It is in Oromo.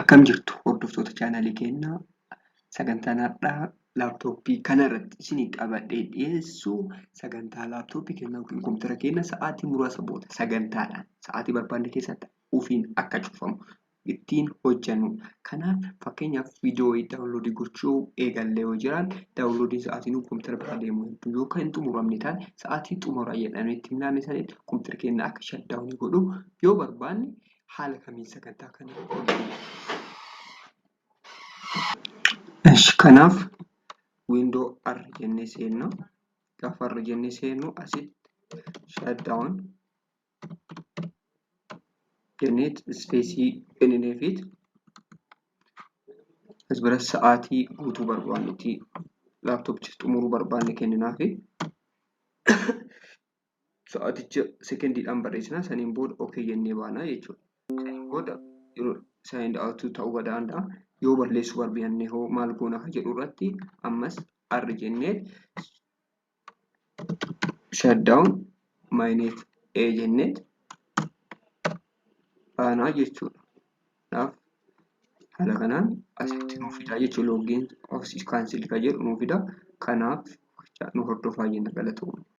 Akkam jirtu, hordoftoota chaanalii keenyaa? Sagantaan har'aa laaptooppii kana irratti isinii qabadhee dhiyeessu sagantaa laaptooppii keenya yookiin kompiitara keenya sa'aatii muraasa booda sagantaadhaan sa'aatii barbaanne keessatti ofiin akka cufamu ittiin hojjannudha. Kanaaf, fakkeenyaaf, viidiyoo download gochuu eegallee yoo jiraan, downloadiin sa'aatii nu kompiitara bira deemu hedduu yoo kan hin xumuramne taate, sa'aatii xumura jedhamee itti hin laanne sanitti kompiitara keenya akka shutdown godhu yoo barbaanne, haala kamiin sagantaa kana hojjenna? Kanaaf Window R jennee seenna. Gaafa R jennee seennu, asitti shutdown jennee space kennineefiit, as bira sa'aatii guutuu barbaannutti laaptooppicha xumuruu barbaanne kenninaafi, sa'aaticha sekendiidhaan barreessina. Saniin booda okay jennee baana jechuudha. Saniin booda sign out ta'uu danda'a. Yoo balleessuu barbaanne hoo maal goona kan jedhu irratti, ammas R jennee shutdown minus A jennee baanaa jechuudha. Kanaaf haala kanaan asitti nuuf fida jechuudha. Login of cancel kan jedhu nuuf fida. Kanaaf nu hordofaa jenna, galatoomna.